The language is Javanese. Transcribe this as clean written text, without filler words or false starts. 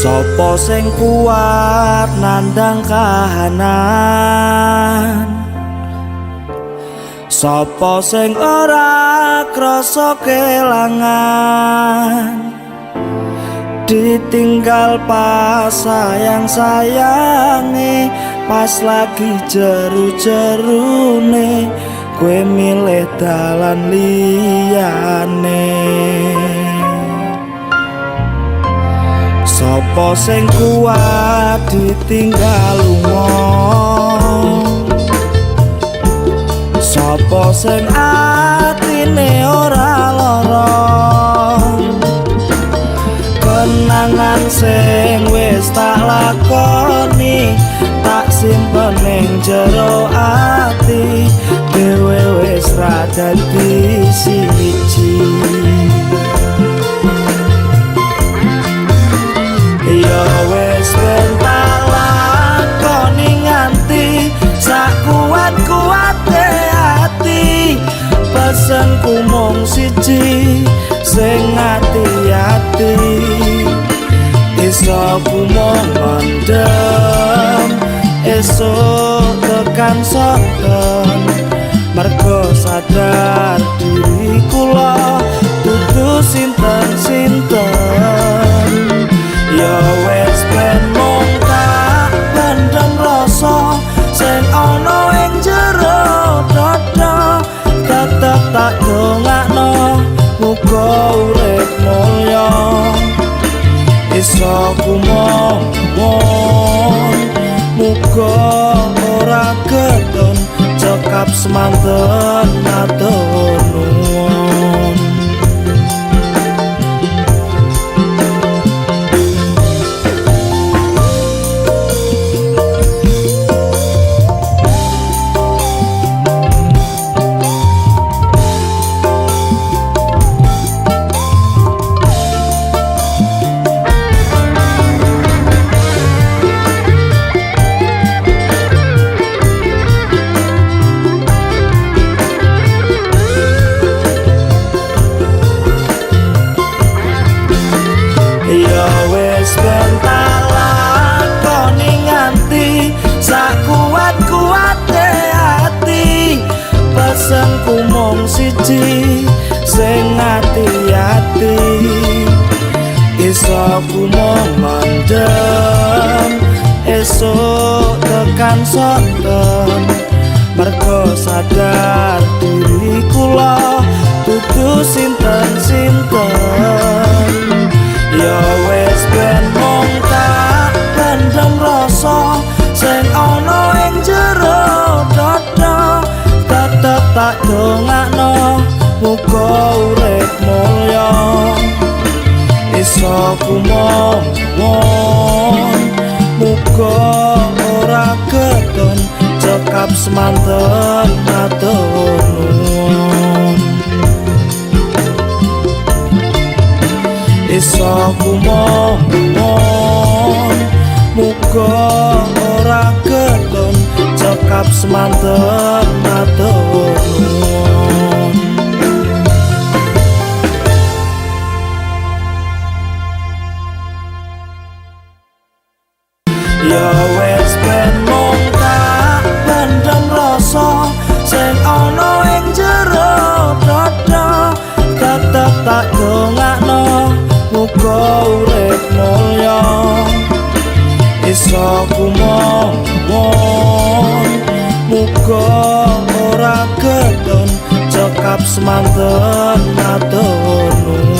Sopo sing kuat nandang kahanan, sopo sing ora krasa kelangan, ditinggal pas sayang-sayange, pas lagi jeru-jerune, kowe milih dalan liyane. Sopo sing kuat ditinggal lunga, sopo sing atine ora lara, kenangan sing wis tak lakoni tak simpen ning jero ati, dhewe wis ra dadi siji. Ya wis ben tak lakoni nganti sakuat-kuate ati, pesenku mung siji sing ati-ati, iso ku mung mendem esuk tekan sonten, mergo sadar diri kula dudu sinten-sinten. Ya wis ben mung tak pendem rasa sing ana ing jero dada, tetep tak dongakno muga urip mulya, iso kumon muga ora keton, cekap semanten matur nuwun. Ya wis ben tak lakoni nganti sakuat-kuate ati, pesenku mung siji sing ati-ati, iso ku mung mendem esuk tekan sonten, mergo sadar diri kula dudu sinten-sinten. Ya wis ben mung tak pendem rasa sing ana ing jero dada, tetep tak dongakno muga urip mulya, iso kumon muga ora keton, cekap semanten matur nuwun. Iso kumon muga ora keton, cekap semanten matur nuwun. Ya wis ben mung tak pendem rasa sing ana ing jero dada, tetep tak dongakno muga urip mulya, iso kumon muga ora keton, cekap semanten matur nuwun.